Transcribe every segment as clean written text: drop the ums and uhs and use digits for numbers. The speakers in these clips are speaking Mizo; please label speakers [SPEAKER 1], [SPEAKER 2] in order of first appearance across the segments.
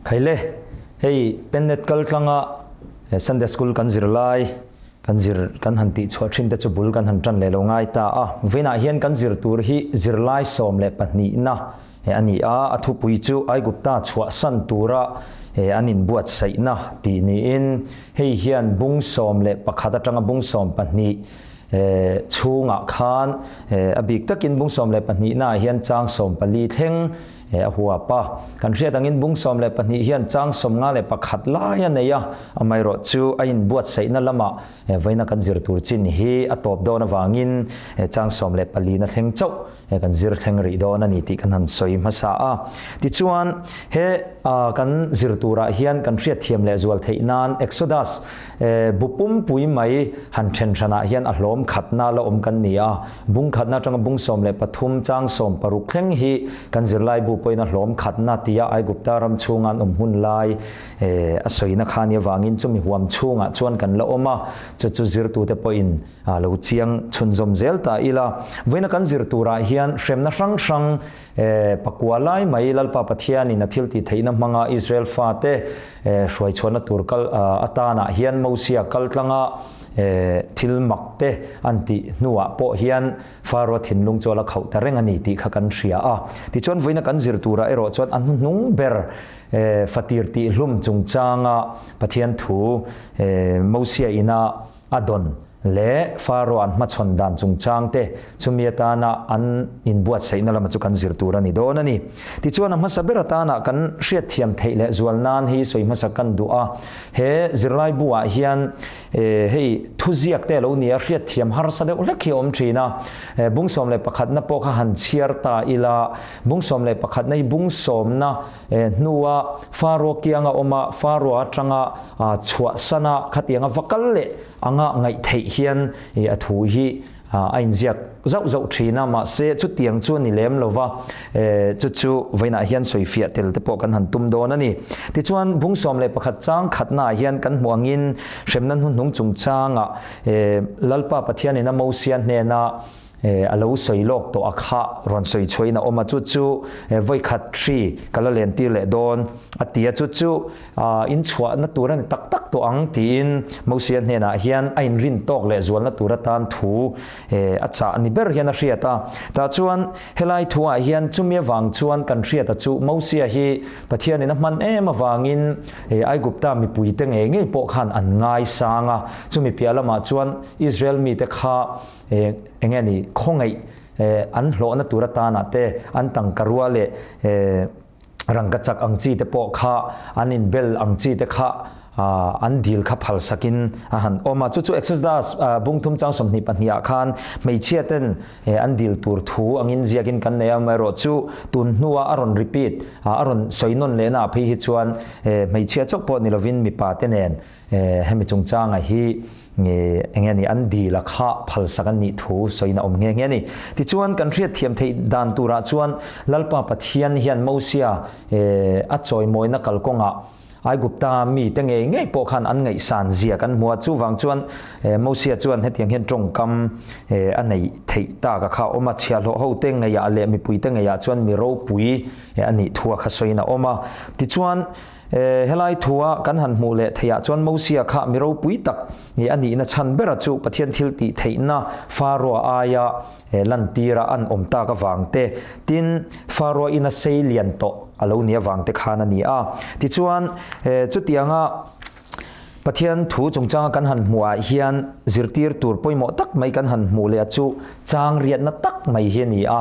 [SPEAKER 1] Khaile, hei Pennet kal tlanga Sunday School kan zir lai kan zir kan han tih chhuah thin te chu bul kan han tan leh lo ngai ta a. Vawiinah hian kan zir tur hi zirlai 12na a ni a, a thupui chu Aigupta chhuahsan tura an inbuatsaihna tih niin hei hian bung 11 atanga bung 12 chhungah khan a bik takin bung 12naah hian chang 14 thleng a huap a. Kan hriat angin bung 12 hian chang 51 lai a nei a, amaherawhchu a inbuatsaihna lamah vawiina kan zir tur chin hi a tawp dawn avangin chang 14 na thleng chauh kan zir thleng rih dawn a ni tih kan han sawi hmasa a. Tichuan, he kan zir turah hian kan hriatthiam leh zual theih nan Exodus bu pumpui mai han then hranah hian a hlawm khatna la awm kan ni a. Bung khatna atanga bung 13 chang 16 thleng hi kan zirlaibu pawhin a hlawm khatna tia Aigupta ram chhunga an awm hun lai a sawina kha nia vangin chumi huam chhungah chuan kan la awm a, chu chu zirtute pawhin A lo chiang chhunzawm zel ta ila, vawiina kan zir turah hian hremna hrang hrang pakua lai mai Lalpa Pathianin a thil tih theihna hmanga Israel fate hruaichhuahna tur kal atanah hian Mosia kal tlanga thil mak te an tih hnuah pawh hian Pharaoh thinlung chu a la khauh ta reng a ni tih kha kan hria a. Tichuan vawiina kan zir turah erawh chuan a hnuhnung ber fatir tihhlum chungchanga Pathian thu Mosia ina A dawn leh Pharaoh an hmachhawn dan chungchang te chumi atana an inbuatsaihna lama chu kan zir tur a ni dawn a ni. Tichuan a hmasa ber atana kan hriatthiam theih leh zual nan hi sawi hmasa kan duh a. He zirlai bu ah hian hei thuziak te a lo ni a, hriatthiam harsa deuh hlek hi a awm thin a. Bung 11 na pawh kha han chhiar ta ila, bung 11 na hi bung sawmna hnua Pharaoh kianga awm a, Pharaoh atanga chhuahsan a, khatianga va kal leh anga ngaih theih hian a thu hi a inziak zauh zauh thin a, mahse chutiang chu a ni lem lo va, chu chu vawiinah hian sawifiah tel te pawh kan han tum dawn a ni. Tichuan bung 11 chang khatnaah hian kan hmuh angin hremna hnuhnung chungchangah Lalpa Pathianin a Mosia hnena A lo sawi lawk tawh a kha rawn sawi chhuahin a awm a, chu chu vawi khat hri ka la len tir leh dawn a ti a, chu chu in chhuahna tur a ni tak tak tawh ang tiin Mosia hnenah hian a inrin tawk leh zualna tur atan thu a chah ni ber hian a hriat a. Tah chuan helai thuah hian chumi avang chuan kan hriat a chu Mosia hi Pathianin a hman em avangin Aigupta mipuite ngei ngei pawh khan an ngaisang a, chumi piah lamah chuan Israel mite kha Eng nge ni khawngaih an hlawhna tur atana te an tangka rua leh rangka chak ang chi te pawh kha an inbel ang chi te kha an dil kha phal sakin a han awm a. Chu chu Exodus bung thum chang 22 ah khan hmeichhia ten an dil tur thu angin ziakin kan nei a, amaherawh chu tun hnua a rawn repeat a rawn sawi nawn lehna ah phei hi chuan hmeichhia chauh pawh ni lovin mipa te nen Hemi chungchanga hi eng nge ni an dil a kha phalsak an nih thu sawiin a awm nghe nghe a ni. Tichuan kan hriatthiam theih dan turah chuan Lalpa Pathian hian Mosia a chawimawina kalkawngah Aigupta mite ngei ngei pawh khan an ngaihsan zia kan hmu a, chuvang chuan Mosia chuan hetiang hian tawngkam a neih theih tak a kha a awm a, chhiahhlawh hote ngeiah leh mipuite ngeiah chuan mi ropui a nih thu a kha sawiin a awm a. Tichuan. Helai thua kan han hmuh leh theihah chuan Mosia kha mi ropui tak nge a nihna chhan bera chu Pathian thil tih theihna Pharaoh aia lantira an awm tak avang te, tin Pharaoh ina sei lian tawh a lo nih avang te khan a ni a. Tichuan, chutianga Pathian thu chungchanga kan han hmuhah hian zirtir tur pawimawh tak mai kan han hmuh leh a chu chang riatna tak mai hi a ni a.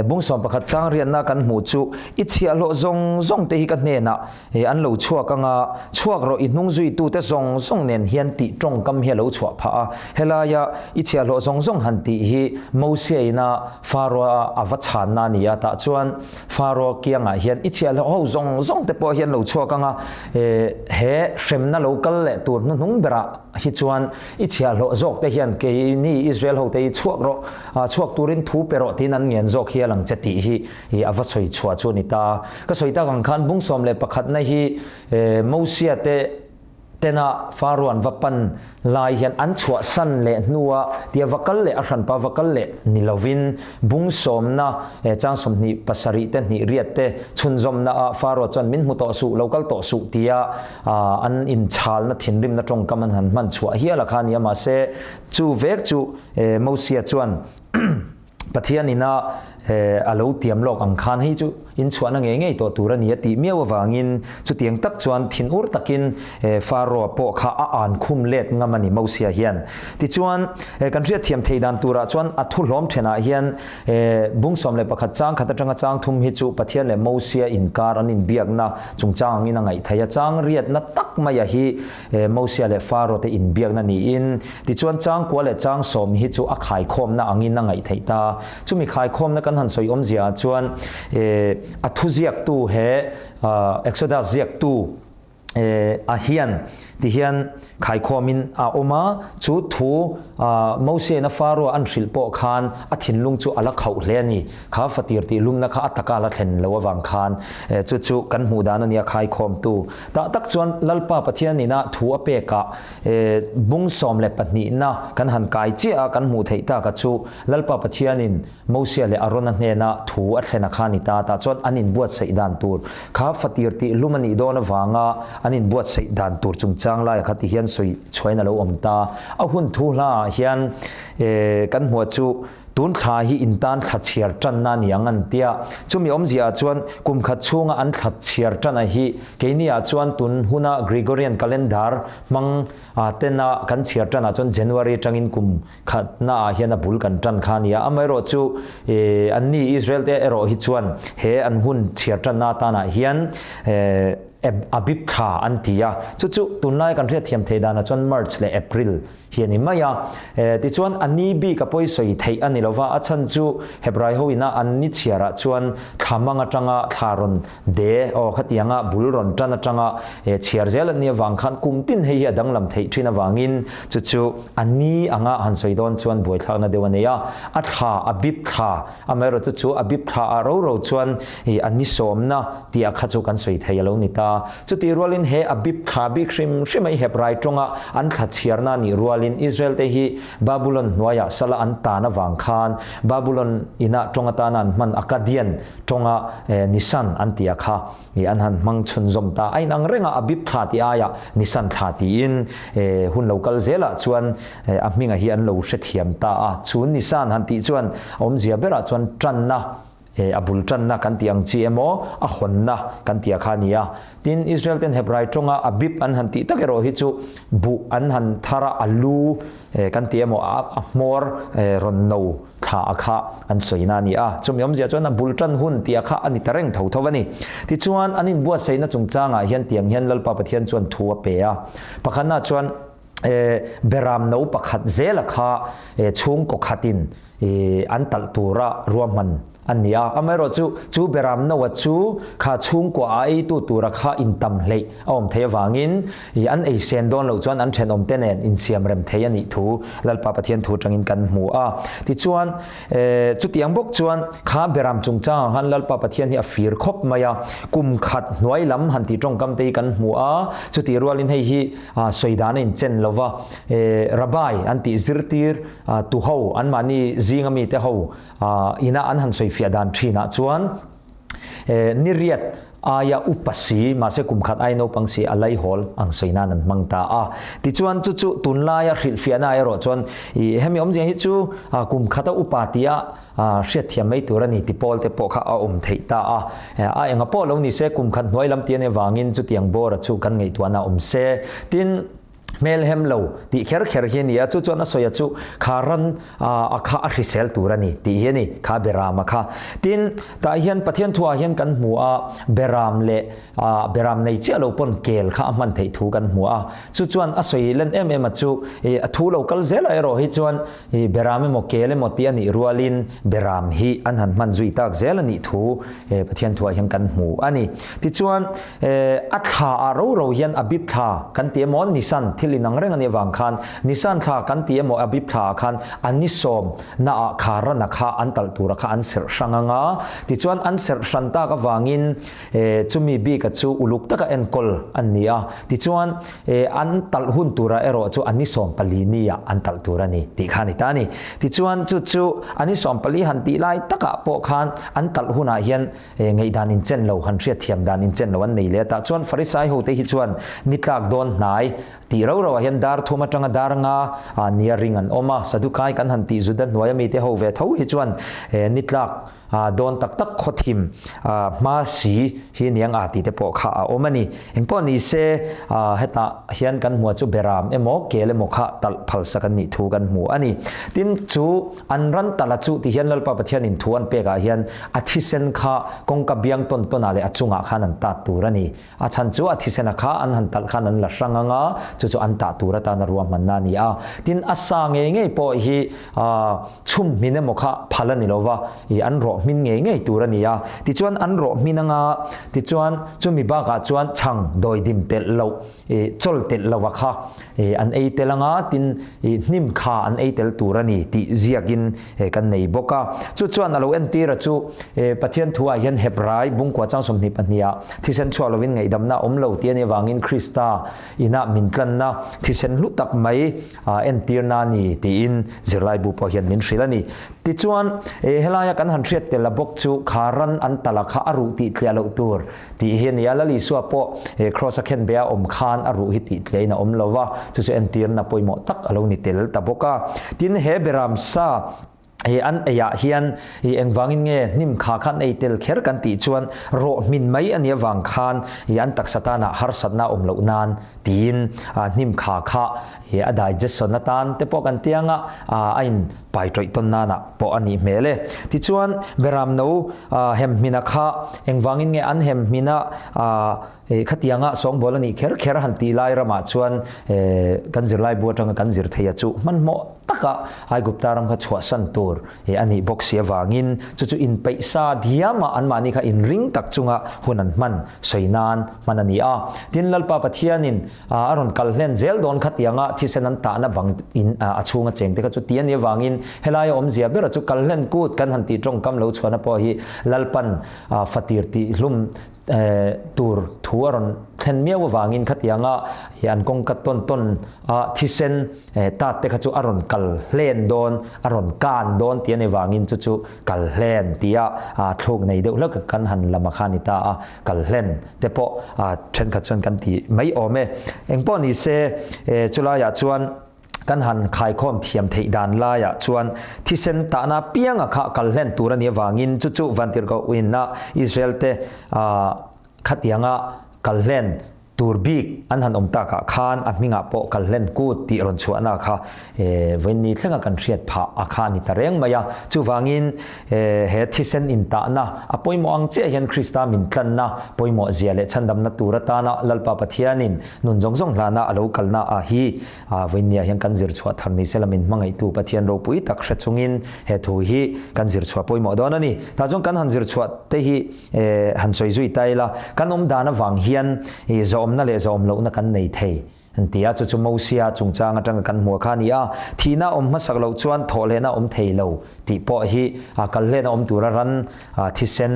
[SPEAKER 1] Bung 11 chang riatna kan hmuh chu i chhiahhlawh zawng zawng te hi ka hnenah an lo chhuak anga chhuak rawh i hnung zuitute zawng zawng nen hian tih tawngkam hi a lo chhuah phah a. Helaia i chhiahhlawh zawng zawng han tih hi Mosia ina Pharaoh-a a va chhanna a ni a, tah chuan Pharaoh kiangah hian i chhiahhlawh ho zawng zawng te pawh hian lo chhuak anga He hremna lo kal leh tur hnuhnung berah hi chuan i chhiahhlawh zawk te hian keini Israel hote hi chhuak rawh, chhuak turin thu pe rawh tiin an ngen zawk hial ang che tih hi a va sawi chhuah chu a ni ta. Ka sawi tak ang khan bung 11 na hi Mosia te. Tena Faro an va pan lai hian an chhuahsan leh hnua tia va kal leh a hranpa va kal leh ni lovin bung sawmna chang 27 te hnih riat te chhunzawmna ah Faro chuan min hmu tawh suh, lo kal tawh suh tia an inchhalna thinrimna tawngkam an han hman chhuah hial a kha a ni a mahse chu vek chu Mosia chuan Pathian ina a lo tiam lawk ang khan hei chu in chhuahna ngei ngei tawh tur a ni a tih miau avangin chutiang tak chuan thinur takin Pharaoh pawh kha a an khum let ngam a ni Mosia hian. Tichuan kan hriatthiam thei dan turah chuan a thu hlawm thenah hian bung 11 chang khat atanga chang thum hi chu Pathian leh Mosia inkar an inbiakna chungchang angin a ngaih theih a, chang riatna tak maia hi Mosia leh Pharaoh te inbiakna niin, tichuan changkua leh chang sawm hi chu a khaikhawmna angin a ngaih theih ta. Chumi khaikhawmna kan han sawi awmzia ah chuan a thuziaktu he Exodus ziaktu a hian tihian khaikhawmin a awm a, chu thu Mosiain a Pharaoh an hrilh pawh khan a thinlung chu a la khauh hle a ni. Kha fatir tih lumna kha a taka la thlen lo avang khan chu chu kan hmuh dan a nia khaikhawmtu. Tah tak chuan Lalpa Pathian ina thu a pekah bung 12na kan han kai chiah a kan hmuh theih taka chu Lalpa Pathianin Mosia leh Arona hnena thu a thlen a kha a ni ta. Tah chuan an inbuatsaih dan tur kha fatir tih lum a nih dawn avanga an inbuatsaih dan tur chungchang laia kha ti hian sawi chhuain a lo awm ta. A hun thu hlaah hian kan hmuh chu Tun thla hi in tan thla chhiar tanna a ni ang an tia. Chumi awmziah ah chuan kum khat chhunga an thla chhiar tan a hi keini ah chuan tun huna Gregorian calendar hmang ah tena kan chhiar tan ah chuan January atangin kum khatna ah hian a bul kan tan kha a ni a. Amaherawh chu anni Israel te erawh hi chuan he an hun chhiar tanna atan ah hian Abib thla an ti a. Chu chu tunlai kan hriatthiam thei danah chuan March leh April hi a ni mai a. Tichuan, a ni bik a pawi sawi theih a ni lo va, a chhan chu Hebrai ho ina an ni chhiarah chuan thla mang atanga thla rawn de, aw khatianga bul rawn tan atanga chhiar zel an nih avang khan kum tin hei hi a danglam theih thin avangin chu chu a ni anga han sawi dawn chuan buaithlakna deuh a nei a. A thla, a bip thla, amaherawh chu chu a bip thla ah ro ro chuan a ni sawmna tih a kha chu kan sawi thei a lo ni ta. Chutih rualin he a bip thla bik hrim hrim a i Hebrai tawnga an thla chhiarna a nih rualin Israel te hi Babulon hnuaiah sala an tan avang khan Babulon inah tawng atana an hman Akkadian tawnga Nisan an tih a kha an han hmang chhunzawm ta. A inang renga a bip thla tih aiah Nisan thla tiin hun lo kal zelah chuan a hminga hi an lo hrethiam ta a. Chu Nisan han tih chuan a awmzia berah chuan tanna He a bul tanna kan tih ang chi emaw, a hawnna kan tih a kha a ni a. Tin, Israel ten Hebrai tawnga Abib an han tih tak erawh hi chu buh an han thar a, a lu kan tih emaw, a hmawr rawn no thla a kha an sawina a ni a. Chumi awmzia chuan a bul tan hun tih a kha a ni ta reng tho tho a ni. Tichuan, an inbuatsaihna chungchangah hian tiang hian Lalpa Pathian chuan thu a pe a. Pakhatna chuan beram no pakhat zela kha chhungkaw khatin an talh tura ruahman a ni a. Amaherawh chu, chu beram noa chu kha chhungkua a eitu tura kha intam hleih a awm theih avangin an ei sen dawn loh chuan an thenawmte nen insiam rem thei a nih thu Lalpa Pathian thu atangin kan hmu a. Tichuan, chutiang bawk chuan kha beram chungchangah khan Lalpa Pathian hi a fir khawp mai a. Kum khat hnuai lam han tih tawngkam te hi kan hmu a. Chutih rualin hei hi sawi dan a inchen lo va, Rabbi an tih zirtir tu ho, anmahni zinga mite ho ina an han sawifiah dan thinah chuan ni riat aia upa si, mahse kum khat ai naupang si a laihawl ang sawi nan an hmang ta a. Tichuan chu chu tunlaia hrilhfiahna erawh chuan hemi awmzia hi chu kum khata upa tia hriatthiam mai tur a ni ti pawl te pawh kha a awm theih ta a. A enga pawh lo ni se kum khat hnuai lam ti a nih avangin chutiang bawra chu kan ngaihtuahna awm se. Tin, hmel hem lo tih kher kher hi a ni a, chu chuan a sawi a chu kha ran a kha a hrisel tur a ni tih hi a ni, kha beram a kha. Tin, tah hian Pathian thuah hian kan hmu a, beram leh beram nei chiah lo pawn kel kha a hman theih thu kan hmu a, chu chuan a sawi len em em a chu a thu lo kal zel a erawh hi chuan beram emaw kel emaw tih a nih rualin beram hi an han hman zui tak zel a nih thu Pathian thuah hian kan hmu a ni. Tichuan, a thla ah ro ro hian Abib thla kan ti emaw Nisan. thil inang reng a nih avang khan Nisan thla kan ti emaw Abib thla ah khan a ni sawm na ah kha rana kha an talh tura kha an serh hrang ang a, tichuan an serh hran tak avangin chumi bika chu uluk taka enkawl an ni a, tichuan an talh hun tura erawh chu a ni 14 ni ah an talh tur a ni tih kha a ni ta a ni. Tichuan chu chu a ni 14 han tih lai takah pawh khan an talh hunah hian Ngaihdan inchen lo, han hriatthiam dan inchen lo an nei leh a. Tah chuan Farisai hote hi chuan ni tlak dawn hnai tih rau rauah hian dar thum atanga dar nga nia ring an awm a. Sadukai kan han tih Juda hnuaia mite ho ve tho hi chuan ni tlak dawn tak tak khawthim hma si hi niang a tih te pawh kha a awm a ni. Engpawh ni se hetah hian kan hmua chu beram emaw kel emaw kha talh phalsak an nih thu kan hmu a ni. Tin, chu An ran tala chu ti hian Lalpa Pathianin thu an pekah hian a thisen kha kawngka biang tawn tawnah leh a chungah khan an tat tur a ni. A chhan chu a thisena kha an han talh khan an la hrang ang a, chu chu an tah tur atana ruahmanna a ni a. Tin, a sa ngei ngei pawh hi chhum hmin emaw kha phal a ni lo va, ih an rawh hmin ngei ngei tur a ni a. Tichuan an rawh hmin ang a, tichuan chumi bakah chuan chhang dawidim telh loh ih chawl telh lova kha ih an ei tel anga tin ih hnim kha an ei tel tur a ni tih ziakin eh kan nei bawk a. Chu chuan a lo entir a chu eh Pathian thuah hian Hebrai bungkua chang 22 ah thisen chhuah lovin ngaihdamna a awm lo tih a nih avangin Krista inah min tlanna thisen hlu tak mai ah entirna a ni tiin zirlaibu pawh hian min hrilh a ni. Tichuan eh helaia kan han hriat tel a bawk chu kha ran an tala kha a ruh tih tliah loh tur Tih hi a ni a, Lal Isua pawh he Kraws a khenbeh a awm khan a ruh hi tih tliain a awm lo va, chu chu entirna pawimawh tak a lo ni tel ta bawk a. Tin, he beram sa hi an eiah hian i engvangin nge hnim kha kha an ei tel kher kan tih chuan rawh hmin mai a nih avang khan i an taksa tanah harsatna a awm loh nan tiin hnim kha kha i a digestion atan te pawh kan tiang a, a in pai tawih tawn nana pawh a nih hmel e. Tichuan, Beram no hem hmina kha engvangin nge an hem hmina khatianga sawngbawl a nih kher kher han tih lai ramah chuan kan zirlaibu atanga kan zir theia chu hmanhmawh taka Aigupta ram kha chhuahsan tur a nih bawk si avangin chu chu inpeih sa diama anmahni kha inring tak chunga hun an hman sawi nan hman a ni a. Tin, Lalpa Pathianin A rawn kal hlen zel dawn khatianga thisen an tahna bang in a chhunga cheng te kha chu ti a nih avangin helaia awmzia bera chu kal hlen kut kan han tih tawngkam lo chhuahna pawh hi Lalpan fatir tih hlum tur thu a rawn thlen miau avangin khatianga an kawngka tawn tawn a thisen tat te kha chu a rawn kal hlen dawn a rawn kan dawn tih a nih avangin chu chu kal hlen tia thluk nei deuh hlek kan han lam a kha a ni ta a. Kal hlen te pawh thenkhat chuan kan ti mai awm e. Engpawh ni se, chulaiah chuan kan han khaikhawm thiam theih dan laiah chuan thisen tahna pianga kha kal hlen tur a nih avangin chu chu Vantirhkohina Israel te khatianga kal hlen tur bik an han awm takah khan a hmingah pawh kal hlen kut tih rawn chhuahna kha Vawiinni thlenga kan hriat phah a kha a ni ta reng mai a. Chuvangin he thisen intahna a pawimawh ang chiah hian Krista min tlanna pawimawh zia leh chhandamna tur atana Lalpa Pathianin nun zawng zawng hlana a lo kalna a hi Vawiinniah hian kan zir chhuah thar ni sela min hmangaihtu Pathian ropui tak hre chungin he thu hi kan zir chhuah pawimawh dawn a ni. Tah chuan kan han zir chhuah te hi han sawi zui ta ila, kan awm dan avang hian zawhawmna leh zawhawm lohna kan nei thei an ti a, chu chu Mosia chungchang atanga kan hmuh kha a ni a, thihna awm hmasak loh chuan thawhlehna awm thei lo tih pawh hi kalhlehna awm tura ran thisen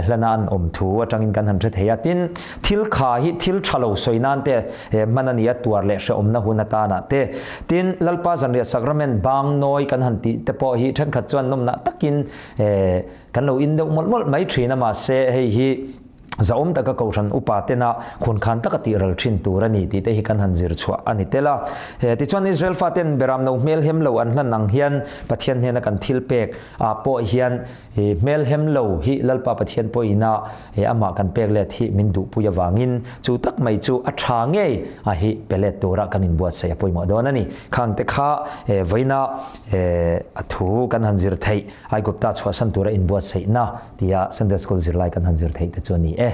[SPEAKER 1] hlana an awm thu atangin kan han hre thei a. Tin, thil kha hi thil tha lo sawi nan te hman a ni a, tuar leh hrehawmna hun atana te. Tin, Lalpa Zanriah Sacrament bang nawi kan han tih te pawh hi thenkhat chuan nawmnah takin Kan lo in deuh mawlh mawlh mai thin a, mahse hei hi zahawm taka kohhran upa tena khunkhan taka tih ral thin tur a ni tih te hi kan han zir chhuah a ni tel a. Tichuan Israel faten beram no hmel hem lo an hlan ang hian Pathian hnena kan thil pek ah pawh hian hmel hem lo hi Lalpa Pathian pawhin a amah kan pek let hi min duhpui avangin chu tak mai chu a tha ngei a hi pe let tura kan inbuatsaih a pawimawh dawn a ni. Khang te kha vawiina a thu kan han zir theih Aigupta chhuahsan tura inbuatsaihna tia Sunday School zirlai kan han zir theih te chu a ni e.